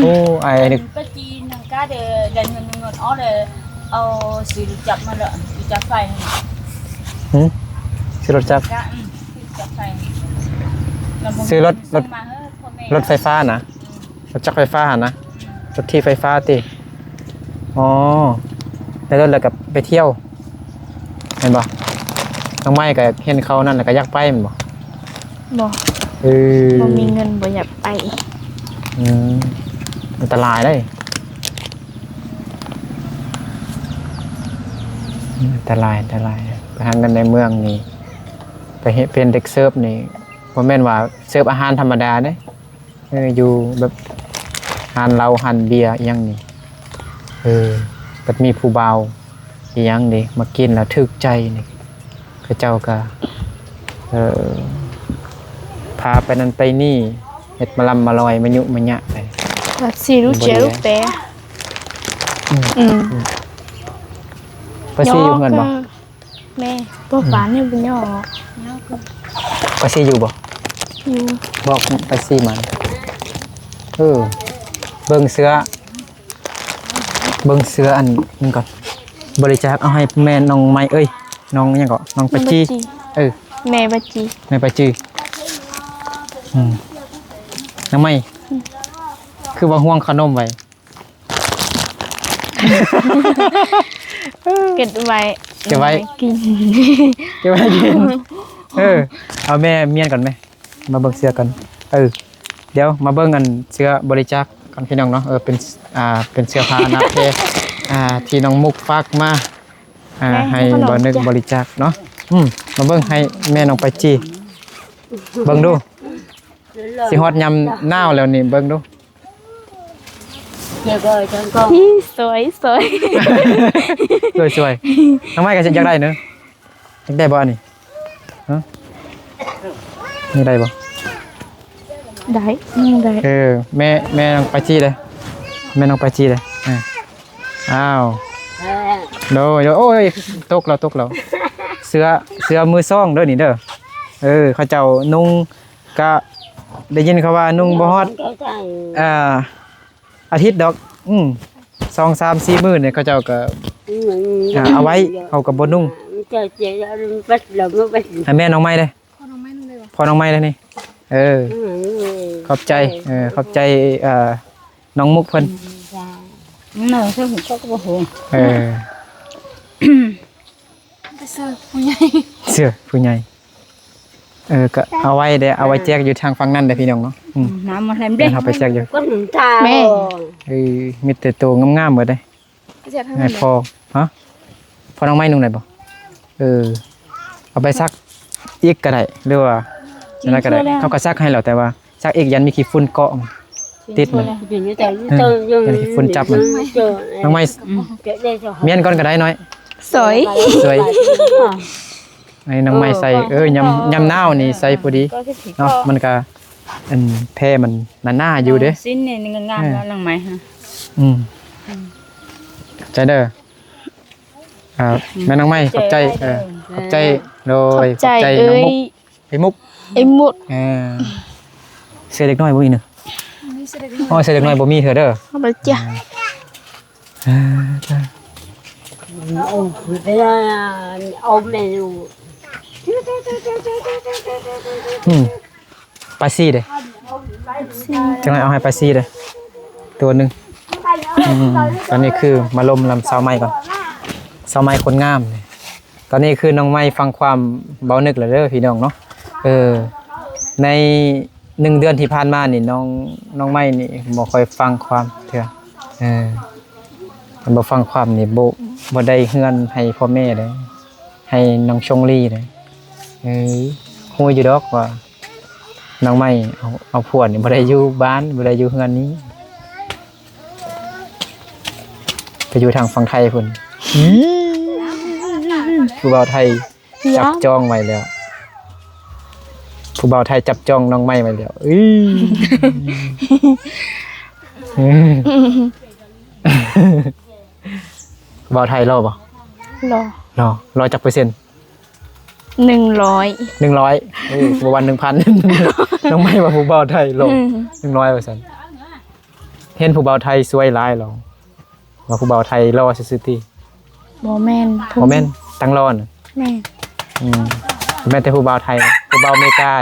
ໂອ້ ອ້າຍນຶກ ປະຈີນ ນ້ອງກາເດີ ໄດ້ເງິນ ເງິນອອກເດີ ເອົາຊື້ລົດຈັກມາເລີຍ ລົດຈັກໄຟຫັ້ນ. ຫື? ຊື້ລົດຈັກ? ກະ ອືມ ຊື້ລົດຈັກໄຟ ຊື້ລົດ ລົດ ມາເຮີ ພໍ່ແມ່ ລົດໄຟຟ້ານະ? ອືມ. ລົດຈັກໄຟຟ້າຫັ້ນນະ ລົດຖີບໄຟຟ້າຕິ? ອໍ ໄດ້ລົດແລ້ວກໍໄປທ່ຽວແມ່ນບໍ່? ນ້ອງໄມ້ກໍເຫັນເຂົານັ້ນແລ້ວກໍຢາກໄປແມ່ນບໍ່? ບໍ່ ເອີ ບໍ່ມີເງິນ ບໍ່ຢາກໄປ. ອືມ ອັນຕະລາຍເດ້ ອັນຕະລາຍ ອັນຕະລາຍ. ໄປຫາເງິນໃນເມືອງນີ້ ໄປເຮັດ ເປັນເດັກເສີບນີ້ ບໍ່ແມ່ນວ່າເສີບອາຫານທຳມະດາເດ້. ເອີ ຢູ່ແບບຮ້ານເຫຼົ້າ ຮ້ານເບຍອີ່ຫຍັງນີ້ ເອີ ບັດມີຜູ້ບ່າວອີ່ຫຍັງນີ້ ມາກິນແລ້ວຖືກໃຈນີ້ ເຂົາເຈົ້າກໍ ເອີ ພາໄປນັ້ນໄປນີ້ ເຮັດມາລຳມາລອຍ ມາຍຸມາຍະໄປ. ແປັບຊີ ລູກເຈ ລູກແປ. ອືມ ອືມ ແປັບຊີຢູ່ເຮືອນບໍ່? ແມ່ ບໍ່ ອືມ ປານນີ້ບໍ່ຍອມ. ປາຊີຢູ່ບໍ່? ຢູ່. ບອກປາຊີມາ. ເອີ ເບິ່ງເສື້ອ ເບິ່ງເສື້ອອັນນີ້ກ່ອນ ບໍລິຈາກເອົາໃຫ້ແມ່ນ້ອງໄມ້ ເອີຍ ນ້ອງຫຍັງເກາະ ນ້ອງປາຈີ ນ້ອງປາຈີ ເອີ ແມ່ປາຈີ ແມ່ປາຈີ ອືມ ນ້ອງໄມ້ ອືມ ຄືວ່າຫ່ວງຂະໜົມໄວ້ ເກັບໄວ້ ເກັບໄວ້ ກິນ ເກັບໄວ້ກິນ ເອີ ເອົາແມ່ມ້ຽນກ່ອນແມ ມາເບິ່ງເສື້ອກັນ ເອີ ດຽວມາເບິ່ງອັນເສື້ອບໍລິຈາກກັນພີ່ນ້ອງເນາະ ເອີ ເປັນ ອ່າ ເປັນເສື້ອຜ້າໜັກແທ້ ອ່າ ທີ່ນ້ອງມຸກຝາກມາ ອ່າ ໃຫ້ບ່າວນຶກບໍລິຈາກເນາະ ອືມ ມາເບິ່ງໃຫ້ແມ່ນ້ອງປາຈີ ເບິ່ງດູ ຊິຮອດຍາມໜາວແລ້ວນີ້ ເບິ່ງດູ ນີ້ ສວຍ ສວຍ ສວຍ ສວຍ ນ້ອງໄມ້ກໍຢາກໄດ້ເນາະ ຢາກໄດ້ບໍ່ອັນນີ້ ຮະ ຢາກໄດ້ບໍ່ ໄດ້ ອືມ ໄດ້ ເອີ ແມ່ ແມ່ນ້ອງປາຈີເດ້ ແມ່ນ້ອງປາຈີເດ້ ເອີ ອ້າວ ໂດຍ ໂດຍ ໂອ້ຍ ຕົກແລ້ວ ຕົກແລ້ວ ເສື້ອ ເສື້ອມືສອງເດີນີ້ເດີ ເອີ ເຂົາເຈົ້ານຸ່ງ ກະໄດ້ຍິນເຂົາວ່ານຸ່ງບໍ່ຮອດ ອ່າ ອາທິດດອກ ອືມ ສອງສາມສີ່ມື້ນີ້ເຂົາເຈົ້າກະ ອືມ ອ່າ ເອົາໄວ້ ເຮົາກະບໍ່ນຸ່ງ ໃຫ້ແມ່ນ້ອງໄມ້ເດ້ ພໍ່ນ້ອງໄມ້ເດ້ນີ້ ເອີ ອືມ ຂອບໃຈ ເອີ ຂອບໃຈ ເອີ ນ້ອງມຸກເພິ່ນ ອືມ ເອີ ເສື້ອຜູ້ໃຫຍ່ ເສື້ອຜູ້ໃຫຍ່ ເອີ ກໍເອົາໄວ້ເດ້ ເອົາໄວ້ແຈກຢູ່ທາງຝັ່ງນັ້ນເດ້ພີ່ນ້ອງເນາະ ອືມ ນ້ຳມັນແຫຼມເດ້ ເຮົາໄປແຈກຢູ່ ແມ່ ເອີ ມີແຕ່ໂຕງາມໆເບິດເດ້ ໃຫ້ພໍ່ ຮະ ພໍ່ນ້ອງໄມ້ນຸ່ງໄດ້ບໍ່ ເອີ ເອົາໄປຊັກອີກກໍໄດ້ ຫຼືວ່າຈັ່ງໃດກໍໄດ້ ເຂົາກໍຊັກໃຫ້ແລ້ວ ແຕ່ວ່າ ຊັກອີກຢ້ານມີຂີ້ຝຸ່ນເກາະຕິດມັນ ເອີ ຢ້ານຂີ້ຝຸ່ນຈັບມັນ ນ້ອງໄມ້ ອືມ ມ້ຽນກ່ອນກໍໄດ້ນ້ອຍ ສວຍ ສວຍ ໃຫ້ນ້ອງໄມ້ໃສ່ ເອີ ຍາມ ຍາມໜາວນີ້ໃສ່ພໍດີເນາະ ມັນກໍ ອັນ ແພມັນໜາໆຢູ່ເດ້ ສິ້ນນີ້ງາມເນາະ ເອີ ນ້ອງໄມ້ ອືມ ໃຈເດີ ອ່າ ແມ່ນ້ອງໄມ້ ຂອບໃຈ ເອີ ຂອບໃຈ ໂດຍ ຂອບໃຈ ຂອບໃຈ ເອີຍ ນ້ອງມຸກ ໄອ້ມຸກ ໄອ້ມຸກ ເອີ ເສື້ອເດັກນ້ອຍບໍ່ມີເນາະ ອໍ ເສື້ອເດັກນ້ອຍບໍ່ມີເທື່ອເດີ ເອົາໄປຈ້ະ ເອີ ເອົາແມ່ຢູ່ ອືມ ປາຊີເດ້ ຈັ່ງໃດເອົາໃຫ້ປາຊີເດ້ ຕົວໜຶ່ງ ອືມ ຕອນນີ້ຄືມາລົມນຳສາວໃໝ່ກ່ອນ ສາວໃໝ່ຄົນງາມນີ້ ຕອນນີ້ຄືນ້ອງໃໝ່ຟັງຄວາມເວົ້ານຶກແລ້ວເດີພີ່ນ້ອງເນາະ ເອີ ໃນໜຶ່ງເດືອນທີ່ຜ່ານມານີ້ ນ້ອງ ນ້ອງໃໝ່ນີ້ບໍ່ຄ່ອຍຟັງຄວາມເທື່ອ ເອີ ຄັນບໍ່ຟັງຄວາມນີ້ ບໍ່ ບໍ່ໄດ້ເຮືອນໃຫ້ພໍ່ແມ່ເດ້ ໃຫ້ນ້ອງຊົງລີເດ້ ເອີ ຮູ້ຢູ່ດອກວ່າ ນ້ອງໃໝ່ເອົາ ເອົາຜົວນີ້ບໍ່ໄດ້ຢູ່ບ້ານ ບໍ່ໄດ້ຢູ່ເຮືອນນີ້ ໄປຢູ່ທາງຝັ່ງໄທພຸ້ນ ຜູ້ບ່າວໄທຈັບຈອງໄວ້ແລ້ວ ຜູ້ບ່າວໄທຈັບຈອງນ້ອງໃໝ່ໄວ້ແລ້ວ ອື ບ່າວໄທຫຼໍ່ບໍ່? ຫຼໍ່ ຫຼໍ່ ຫຼໍ່ຈັກເປີເຊັນ? ໜຶ່ງຮ້ອຍ ໜຶ່ງຮ້ອຍ ໂອ້ ບໍ່ວ່າໜຶ່ງພັນ ນ້ອງໃໝ່ວ່າຜູ້ບ່າວໄທຫຼໍ່ ອືມ ໜຶ່ງຮ້ອຍວ່າຊັ້ນ ເຫັນຜູ້ບ່າວໄທສວຍຫຼາຍຫຼໍ່ ວ່າຜູ້ບ່າວໄທຫຼໍ່ຊື່ໆຕິ ບໍ່ແມ່ນ ບໍ່ແມ່ນ ຕັ້ງຫຼໍ່ນະ ແມ່ນ ອືມ ບໍ່ແມ່ນແຕ່ຜູ້ບ່າວໄທ ຜູ້ບ່າວເມກາ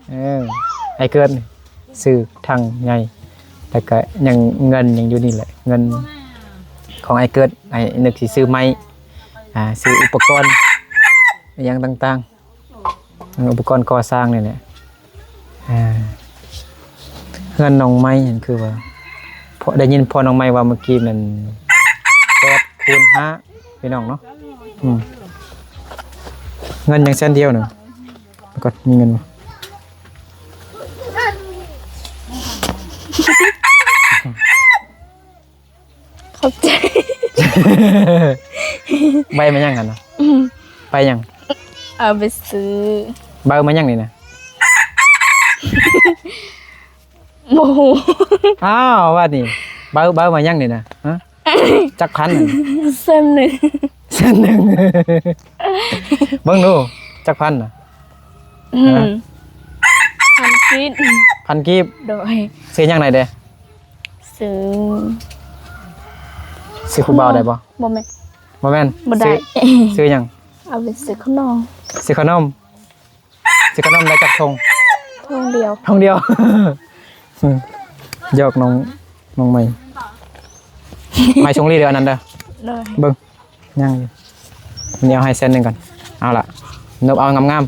ເອີ ອ້າຍເກີດຊື້ຖັງໃຫຍ່ ແລ້ວກະຍັງ ເງິນຍັງຢູ່ນີ້ແຫຼະ ເງິນຂອງອ້າຍເກີດ ອ້າຍນຶກຊິຊື້ໄມ້ ອ່າ ຊື້ອຸປະກອນອີ່ຫຍັງຕ່າງໆ ອຸປະກອນກໍ່ສ້າງນີ້ແຫຼະ ອ່າ ເຮືອນນ້ອງໃໝ່ຫັ້ນຄືວ່າ ເພາະໄດ້ຍິນພໍ່ນ້ອງໃໝ່ວ່າເມື່ອກີ້ນັ້ນ ແປດຄູນຫ້າ ພີ່ນ້ອງເນາະ ອືມ ເງິນຍັງແສນດຽວໜຶ່ງ ແລ້ວກໍມີເງິນ ຂອບໃຈ ໃບມາຫຍັງຫັ້ນນະ? ອືມ ໃບຫຍັງ? ເອົາໄປຊື້ ໃບມາຫຍັງນີ້ນະ? ບໍ່ຮູ້ ອ້າວ ບາດນີ້ ໃບ ໃບມາຫຍັງນີ້ນະ? ຮະ? ຈັກພັນ? ແສນໜຶ່ງ ແສນໜຶ່ງ ເບິ່ງດູ ຈັກພັນນະ? ອືມ ຮະ? ພັນກີບ ພັນກີບ ໂດຍ ຊື້ຫຍັງໄດ້ເດ? ຊື້ ຊື້ ຊື້ຜູ້ບ່າວໄດ້ບໍ່? ບໍ່ແມ່ນ ບໍ່ແມ່ນ ບໍ່ໄດ້ ຊື້ ຊື້ຫຍັງ? ເອົາໄປຊື້ຂະໜົມ ຊື້ຂະໜົມ ຊື້ຂະໜົມໄດ້ຈັກຖົງ? ຖົງດຽວ ຖົງດຽວ ຢອກນ້ອງ ນ້ອງໃໝ່ ໃໝ່ຊົງລີເດີ ອັນນັ້ນເດີ ໂດຍ ເບິ່ງ ຍັງຢູ່ ນີ້ເອົາໃຫ້ແສນໜຶ່ງກ່ອນ ເອົາລະ ນົບເອົາງາມໆ.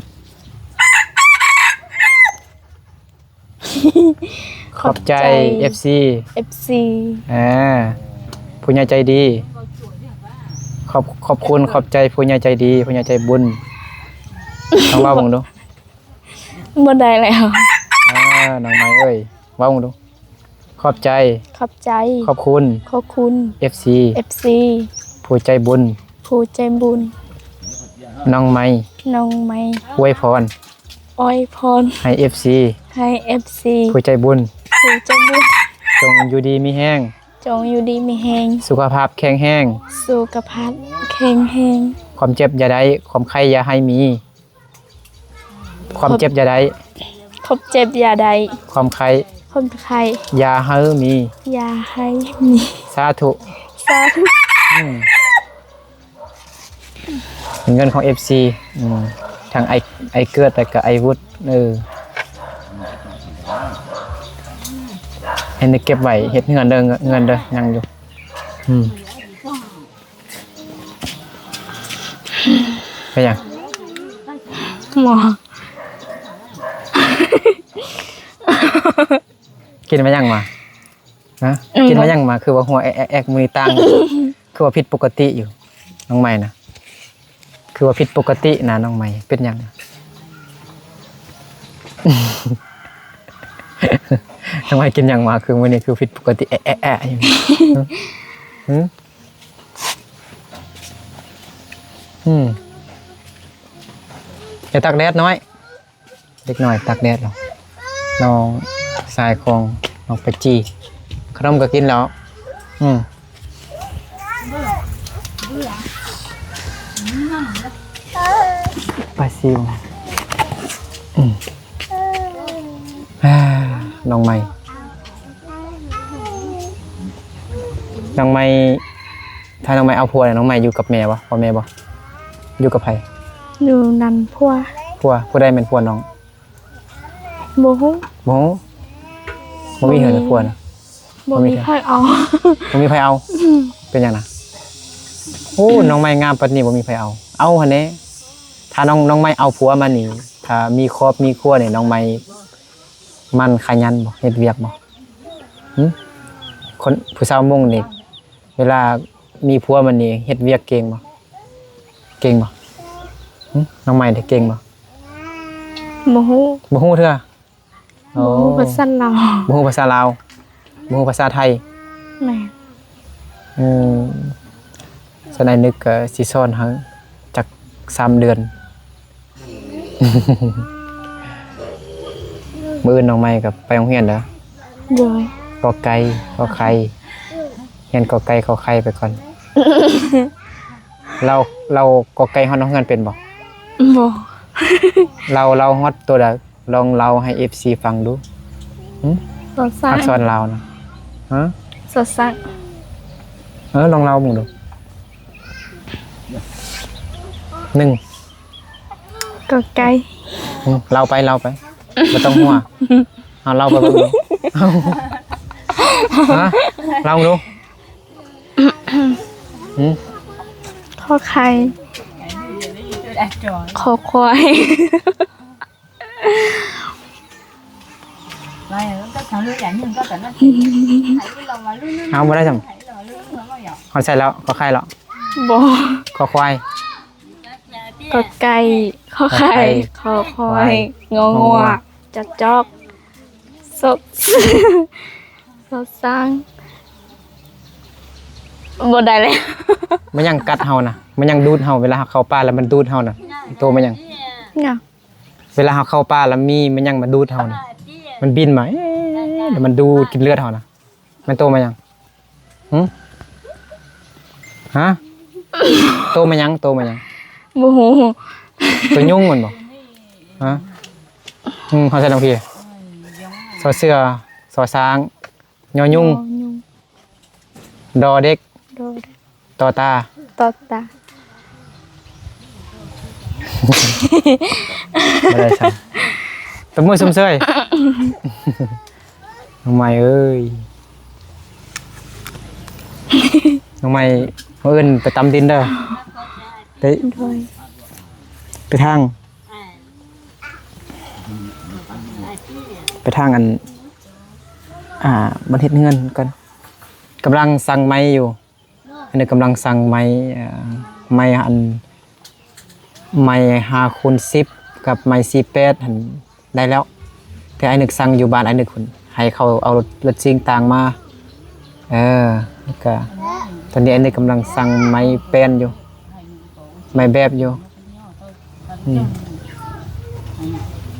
ຂອບໃຈ ຂອບໃຈ ເອັຟຊີ ເອັຟຊີ ອ່າ ຜູ້ໃຫຍ່ໃຈດີ ຂອບ ຂອບຄຸນ ຂອບໃຈຜູ້ໃຫຍ່ໃຈດີ ຜູ້ໃຫຍ່ໃຈບຸນ ລອງເວົ້າເບິ່ງດູ ບໍ່ໄດ້ແລ້ວ ອ່າ ນ້ອງໃໝ່ເອີຍ ເວົ້າເບິ່ງດູ ຂອບໃຈ ຂອບໃຈ ຂອບຄຸນ ຂອບຄຸນ ເອັຟຊີ ເອັຟຊີ ຜູ້ໃຈບຸນ ຜູ້ໃຈບຸນ ນ້ອງໃໝ່ ນ້ອງໃໝ່ ອວຍພອນ ອວຍພອນ ໃຫ້ເອັຟຊີ ໃຫ້ເອັຟຊີ ຜູ້ໃຈບຸນ ຜູ້ໃຈບຸນ ຈົ່ງຢູ່ດີມີແຮງ ຈົ່ງຢູ່ດີມີແຮງ ສຸຂະພາບແຂງແຮງ ສຸຂະພາບແຂງແຮງ ຄວາມເຈັບຢ່າໄດ້ ຄວາມໄຂ້ຢ່າໃຫ້ມີ ຄວາມເຈັບຢ່າໄດ້ ຄວາມເຈັບຢ່າໄດ້ ຄວາມໄຂ້ ຄວາມໄຂ້ ຢ່າໃຫ້ມີ ຢ່າໃຫ້ມີ ສາທຸ ສາທຸ ອືມ ເງິນຂອງເອັຟຊີ ອືມ ທັງໄອ ໄອເກີດ ແລ້ວກໍໄອວຸດ ເອີ ເຮັດ ເກັບໄວ້ເຮັດເຮືອນເດີ ເງິນເດີ ຍັງຢູ່ ອືມ ເປັນຫຍັງ? ໝໍ ກິນມາຫຍັງມາ? ຮະ? ອືມ ກິນມາຫຍັງມາ? ຄືວ່າຫົວແອກໆໆ ມື້ນີ້ຕ່າງ ຄືວ່າຜິດປົກກະຕິຢູ່ ນ້ອງໃໝ່ນະ ຄືວ່າຜິດປົກກະຕິນະ ນ້ອງໃໝ່ ເປັນຫຍັງ? ນ້ອງໃໝ່ກິນຫຍັງມາ? ຄືມື້ນີ້ຄືຜິດປົກກະຕິແອະໆໆ ຢູ່ ຫື? ອືມ ຢ່າຕາກແດດນ້ອຍ ເດັກນ້ອຍຕາກແດດແລ້ວ ນ້ອງຊາຍຂອງນ້ອງເປັກຈີ ຂະໜົມກໍກິນແລ້ວ ອືມ ປາຊິວ ອືມ ອ່າ ນ້ອງໃໝ່ ນ້ອງໃໝ່ ຖ້ານ້ອງໃໝ່ເອົາຜົວ ນ້ອງໃໝ່ຢູ່ກັບແມ່ບໍ່? ພໍ່ແມ່ບໍ່? ຢູ່ກັບໃຜ? ຢູ່ນຳຜົວ ຜົວ ຜູ້ໃດແມ່ນຜົວນ້ອງ? ບໍ່ຮູ້ ບໍ່ຮູ້ ບໍ່ມີເຮືອນ ບໍ່ມີ ໃນຄົວນະ ບໍ່ມີ ບໍ່ມີໃຜເອົາ ບໍ່ມີໃຜເອົາ ອືມ ເປັນຫຍັງນະ? ໂອ້ ນ້ອງໃໝ່ງາມປານນີ້ ບໍ່ມີໃຜເອົາ ເອົາຫັ້ນແຫຼະ ຖ້ານ້ອງ ນ້ອງໃໝ່ເອົາຜົວມານີ້ ຖ້າມີຄອບມີຄົວນີ້ ນ້ອງໃໝ່ໝັ່ນຂະຫຍັນບໍ່? ເຮັດວຽກບໍ່? ຫຶ? ຄົນ ຜູ້ສາວມົ້ງນີ້ ເວລາມີຜົວມານີ້ເຮັດວຽກເກັ່ງບໍ່? ເກັ່ງບໍ່? ຫຶ? ນ້ອງໃໝ່ເດ້ເກັ່ງບໍ່? ບໍ່ຮູ້ ບໍ່ຮູ້ເທື່ອ ບໍ່ຮູ້ ໂອ້ ພາສາລາວ ບໍ່ຮູ້ພາສາລາວ ບໍ່ຮູ້ພາສາໄທ ແມ່ນ ເອີ ສະນັ້ນອ້າຍນຶກກໍຊິສອນໃຫ້ຈັກສາມເດືອນ ມື້ອື່ນນ້ອງໃໝ່ກໍໄປໂຮງຮຽນເດີ ໂດຍ ກອໄກ່ ຂໍໄຂ່ ຮຽນກອໄກ່ ຂໍໄຂ່ໄປກ່ອນ ລາວ ລາວກອໄກ່ຮອດໂຮງຮຽນເປັນບໍ່? ບໍ່ ລາວ ລາວຮອດໂຕໃດ? ລອງເລົ່າໃຫ້ເອັຟຊີຟັງດູ ຫຶ? ສອດສັກ ອັກສອນລາວນະ ຮະ? ສອດສັກ ເອີ ລອງເລົ່າເບິ່ງດູ ໜຶ່ງ ກອໄກ່ ຫຶ? ເລົ່າໄປ ເລົ່າໄປ ບໍ່ຕ້ອງຫົວ ເອົາ ເລົ່າໄປເບິ່ງດູ ເອົາ ຮະ? ເລົ່າເບິ່ງດູ ຫຶ? ຂໍໄຂ່ ຂໍຄວາຍ ເອົາ ບໍ່ໄດ້ຊ້ຳ ຮອດໃສແລ້ວ? ຂໍໄຂ່ແລ້ວ? ບໍ່ ຂໍຄວາຍ ກອໄກ່ ຂໍໄຂ່ ຂໍຄວາຍ ງໍງວກ ຈອກຈອກ ສົດ ສົດສັກ ບໍ່ໄດ້ແລ້ວ ມັນຍັງກັດເຮົານະ ມັນຍັງດູດເຮົາ ເວລາເຮົາເຂົ້າປ່າແລ້ວມັນດູດເຮົານະ ໂຕມັນຍັງ ຫຍັງ? ເວລາເຮົາເຂົ້າປ່າແລ້ວມີມັນຍັງມາດູດເຮົານະ ມັນບິນມາ ເອ ແລ້ວມັນດູດກິນເລືອດເຮົານະ ແມ່ນໂຕມັນຫຍັງ? ຫຶ? ຮະ? ໂຕມັນຫຍັງ? ໂຕມັນຫຍັງ? ບໍ່ຮູ້ ໂຕຍຸງແມ່ນບໍ່? ຮະ? ອືມ ເຮົາໃສ່ລອງພີ ຊອເສືອ ຊໍຊ້າງ ຍໍຍຸງ ຍໍຍຸງ ດໍເດັກ ໂດ ຕໍ່ຕາ ຕໍ່ຕາ ບໍ່ໄດ້ຊ້ຳ. ຕົບມືຊົມເຊີຍ ນ້ອງໃໝ່ເອີຍ ນ້ອງໃໝ່ ມື້ອື່ນໄປຕຳດິນເດີ ໄປ ໂດຍ ໄປທາງ ໄປທາງອັນ ອ່າ ບ່ອນເຮັດເຮືອນກ່ອນ ກຳລັງສັ່ງໄມ້ຢູ່ ອັນນີ້ກຳລັງສັ່ງໄມ້ ເອີ ໄມ້ອັນ ໄມ້ຫ້າຄູນສິບກັບໄມ້ສີ່ແປດຫັ້ນໄດ້ແລ້ວ ແຕ່ອ້າຍນຶກສັ່ງຢູ່ບ້ານອ້າຍນຶກພຸ້ນ ໃຫ້ເຂົາເອົາລົດ ລົດຊິງຕ່າງມາ ເອີ ແລ້ວກະຕອນນີ້ອ້າຍນຶກກຳລັງສັ່ງໄມ້ແປ້ນຢູ່ ໄມ້ແບບຢູ່. ອືມ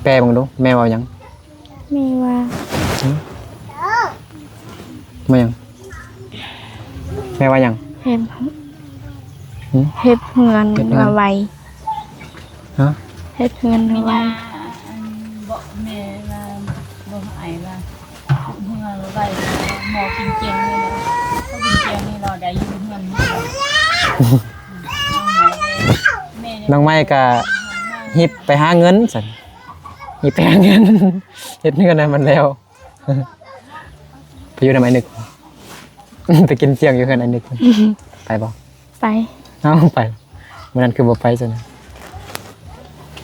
ແປເບິ່ງດູ ແມ່ເວົ້າຫຍັງ? ແມ່ວ່າ ຫຶ? ວ່າຫຍັງ? ແມ່ວ່າຫຍັງ? ເຮັດ ຫຶ? ເຮັດເຮືອນ ເຮັດເຮືອນ ໃຫ້ໄວ ຮະ? ເຮັດເຮືອນໃຫ້ໄວ ແມ່ວ່າ ແມ່ວ່າບໍ່ໃຫ້ວ່າ ເຮືອນໄວ ໝໍກິນຈຽງນີ້ແຫຼະ ເຂົາກິນຈຽງນີ້ລາວໄດ້ຢູ່ເຮືອນນີ້ແຫຼະ. ນ້ອງໄມ້ກະຮີບໄປຫາເງິນຊັ້ນ ຮີບໄປຫາເງິນ ເຮັດເຮືອນໃຫ້ມັນແລ້ວ ໄປຢູ່ນຳອ້າຍນຶກ ໄປກິນຈຽງຢູ່ເຮືອນອ້າຍນຶກ ໄປບໍ່? ໄປ ເອົ້າ ໄປ ມື້ນັ້ນຄືບໍ່ໄປຊັ້ນ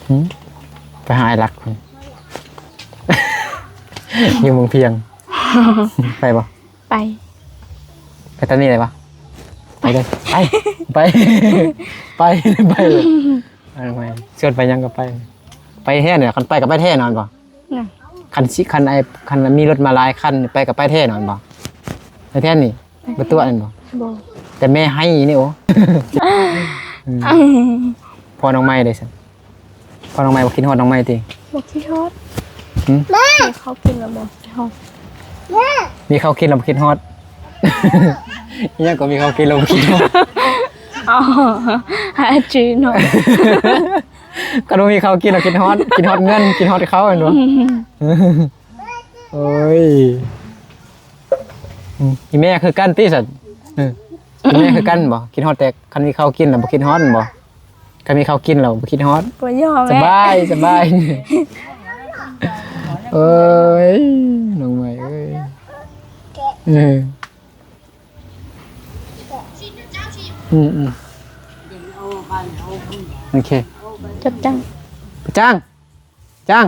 ຫຶ? ໄປຫາອ້າຍລັກພຸ້ນ ຢູ່ເມືອງພຽງ ໄປບໍ່? ໄປ ໄປຕອນນີ້ໄດ້ປະ? ໄປເລີຍ ໄປ ໄປ ໄປ ໄປເລີຍ ໄປ ໄປ ຊວນໄປຫຍັງກໍໄປ ໄປແທ້ນີ້ ຄັນໄປກໍໄປແທ້ແນ່ນອນບໍ່? ນະ ຄັນຊິ ຄັນໄອ້ ຄັນມີລົດມາຫຼາຍຄັນ ໄປກໍໄປແທ້ແນ່ນອນບໍ່? ໄປແທ້ນີ້ ບໍ່ຕົວະແມ່ນບໍ່? ບໍ່ ແຕ່ແມ່ໄຫ້ນີ້ ໂອ້ ອືມ ພໍ່ນ້ອງໃໝ່ເດ້ຊັ້ນ? ພໍ່ນ້ອງໃໝ່ບໍ່ຄິດຮອດນ້ອງໃໝ່ຕິ? ບໍ່ຄິດຮອດ ຫຶ? ມີເຂົ້າກິນແລ້ວບໍ່ຄິດຮອດ? ມີເຂົ້າກິນແລ້ວບໍ່ຄິດຮອດ ອີຫຍັງກໍມີເຂົ້າກິນແລ້ວບໍ່ຄິດຮອດ? ອໍ ຫາຈື່ເນາະ ຄັນບໍ່ມີເຂົ້າກິນແລ້ວຄິດຮອດ ຄິດຮອດເງິນ ຄິດຮອດເຂົ້າແມ່ນບໍ່? ອືມ ໂອ້ຍ ອືມ ອີແມ່ຄືກັນຕິຊັ້ນ? ເອີ ອີແມ່ຄືກັນບໍ່? ຄິດຮອດແຕ່ຄັນມີເຂົ້າກິນແລ້ວບໍ່ຄິດຮອດແມ່ນບໍ່? ຄັນມີເຂົ້າກິນແລ້ວບໍ່ຄິດຮອດ ບໍ່ຍອມ ສະບາຍ ສະບາຍ ໂອ້ຍ ນ້ອງໃໝ່ເອີຍ ເອີ ອືມໆ ໂອເຄ ຈັບຈັງ ໄປຈ້າງ ຈ້າງ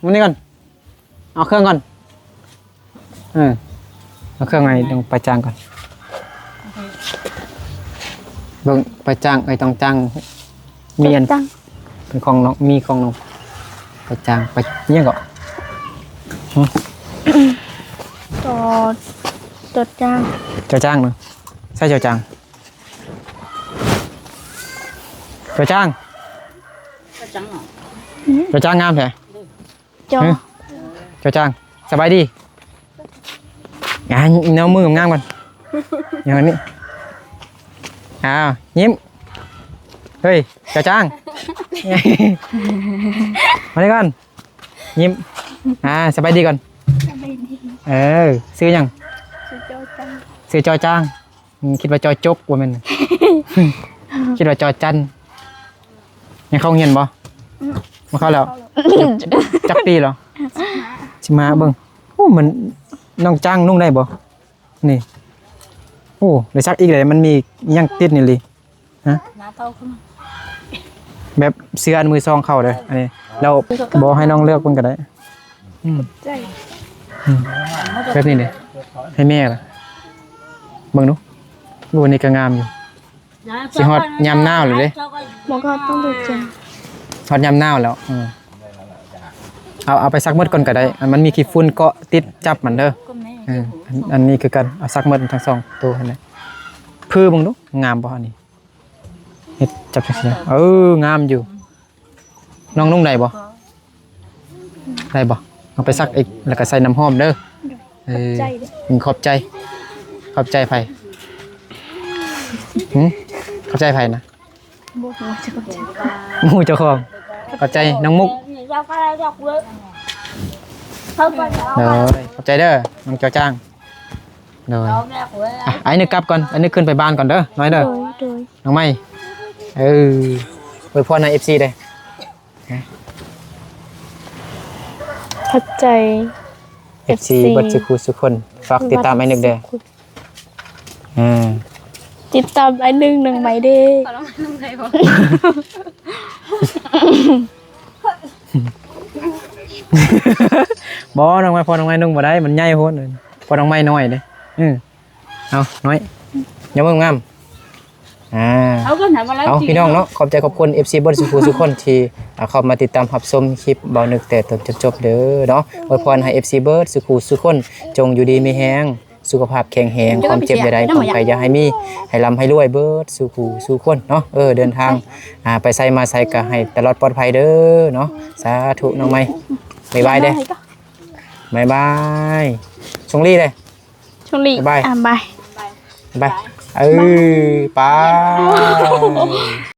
ມານີ້ກ່ອນ ເອົາເຄື່ອງກ່ອນ ເອີ ເອົາເຄື່ອງໃຫ້ນ້ອງໄປຈ້າງກ່ອນ ເບິ່ງໄປຈ້າງ ໄປຕ້ອງຈ້າງ ມີອັນ ເປັນຂອງນ້ອງ ມີຂອງນ້ອງ ໄປຈ້າງ ໄປ ອີຫຍັງເກາະ? ຫຶ? ຈອ ຈອຈາງ ຈອຈາງເນາະ ໃສ່ຈອຈາງ ຈອຈາງ ຈອຈາງເນາະ ຫືມ ຈອຈາງງາມແທ້ ຈອ ຫຶ? ຈອຈາງ ສະບາຍດີ ອ່າ ຍອມມືງາມໆກ່ອນ ຢ່າງນີ້ ອ້າວ ຍິ້ມ ເຮີ້ຍ ຈອຈາງ ມານີ້ກ່ອນ ຍິ້ມ ອ່າ ສະບາຍດີກ່ອນ ສະບາຍດີ ເອີ ຊື່ຫຍັງ? ຊື່ຈອຈາງ ຊື່ຈອຈາງ ອືມ ຄິດວ່າຈອຈົກ ບໍ່ແມ່ນ ຄິດວ່າຈອຈັນ ຍັງເຂົ້າໂຮງຮຽນບໍ່? ອືມ ບໍ່ເຂົ້າແລ້ວ ເຂົ້າແລ້ວ ຈັກປີແລ້ວ? ສິບຫ້າ ເບິ່ງ ໂອ້ ມັນ ນ້ອງຈ້າງນຸ່ງໄດ້ບໍ່? ນີ້ ໂອ້ ໄດ້ຊັກອີກເດ້ ມັນມີຫຍັງຕິດນີ້ລີ ຮະ ໜ້າເຕົາຂຶ້ນ ແບບເສື້ອອັນມືສອງເຂົ້າເດີ ອັນນີ້ ແລ້ວບໍ່ໃຫ້ນ້ອງເລືອກເບິ່ງກໍໄດ້ ອືມ ໃຈ ອືມ ແບບນີ້ເດ້ ໃຫ້ແມ່ລະ ເບິ່ງດູ ໂອ້ ນີ້ກໍງາມຢູ່ ຊິຮອດຍາມໜາວແລ້ວເດ້ ບໍ່ກໍຕ້ອງໄດ້ແຈ້ງ ຮອດຍາມໜາວແລ້ວ ເອີ ເອົາ ເອົາໄປຊັກໝົດກ່ອນກໍໄດ້ ອັນມັນມີຂີ້ຝຸ່ນເກາະຕິດຈັບມັນເດີ ເອີ ອັນ ອັນນີ້ຄືກັນ ເອົາຊັກໝົດທັງສອງໂຕຫັ້ນແຫຼະ ຜືເບິ່ງດູ ງາມບໍ່ອັນນີ້ ເຮັດຈັບຈັ່ງຊີ້ ເອີ ງາມຢູ່ ນ້ອງນຸ່ງໄດ້ບໍ່? ໄດ້ບໍ່? ເອົາໄປຊັກອີກ ແລ້ວກໍໃສ່ນ້ຳຫອມເດີ ເອີ ຂອບໃຈເດີ ອືມ ຂອບໃຈ ຂອບໃຈໃຜ? ຫຶ? ຂອບໃຈໃຜນະ? ບໍ່ຮູ້ ຈະຂອບໃຈ ໝູ່ເຈົ້າຂອງ ຂອບໃຈນ້ອງມຸກ ເອີ ຂອບໃຈເດີ ນ້ອງຈອຈາງ ໂດຍ ອ່ະ ອ້າຍນຶກກັບກ່ອນ ອ້າຍນຶກຂຶ້ນໄປບ້ານກ່ອນເດີ ນ້ອຍເດີ ໂດຍ ໂດຍ ນ້ອງໃໝ່ ເອີ ອວຍພອນໃຫ້ເອັຟຊີເດີ ຂອບໃຈ ເອັຟຊີ ເອັຟຊີ ເບິດສູ່ຄູ່ສູ່ຄົນ ຝາກຕິດຕາມອ້າຍນຶກເດີ ເອີ ຕິດຕາມອ້າຍນຶກ ນ້ອງໃໝ່ເດ້ ບໍ່ ນ້ອງໃໝ່ ພໍ່ນ້ອງໃໝ່ນຸ່ງບໍ່ໄດ້ ມັນໃຫຍ່ໂພດ ພໍ່ນ້ອງໃໝ່ນ້ອຍເດ້ ເອີ ເອົາ ນ້ອຍ ຍາມງາມ ອ່າ ເອົາ ພີ່ນ້ອງເນາະ ຂອບໃຈຂອບຄຸນເອັຟຊີເບິດສູ່ຄູ່ສູ່ຄົນທີ່ ອ່າ ເຂົ້າມາຕິດຕາມຮັບຊົມຄລິບບ່າວນຶກແຕ່ຕົ້ນຈົນຈົບເດີເນາະ ອວຍພອນໃຫ້ເອັຟຊີເບິດສູ່ຄູ່ສູ່ຄົນ ຈົ່ງຢູ່ດີມີແຮງ ສຸຂະພາບແຂງແຮງ ຄວາມເຈັບຢ່າໄດ້ ຄວາມໄຂ້ຢ່າໃຫ້ມີ ໃຫ້ລ່ຳໃຫ້ລວຍເບິດສູ່ຄູ່ສູ່ຄົນເນາະ ເອີ ເດີນທາງ ອ່າ ໄປໃສມາໃສກໍໃຫ້ຕະຫຼອດປອດໄພເດີເນາະ ສາທຸ ນ້ອງໃໝ່ ບາຍບາຍເດີ ບາຍບາຍ ຊົງລີເດີ ຊົງລີ ບາຍບາຍ ອ່າ ບາຍ ບາຍ ເອີ ບາຍ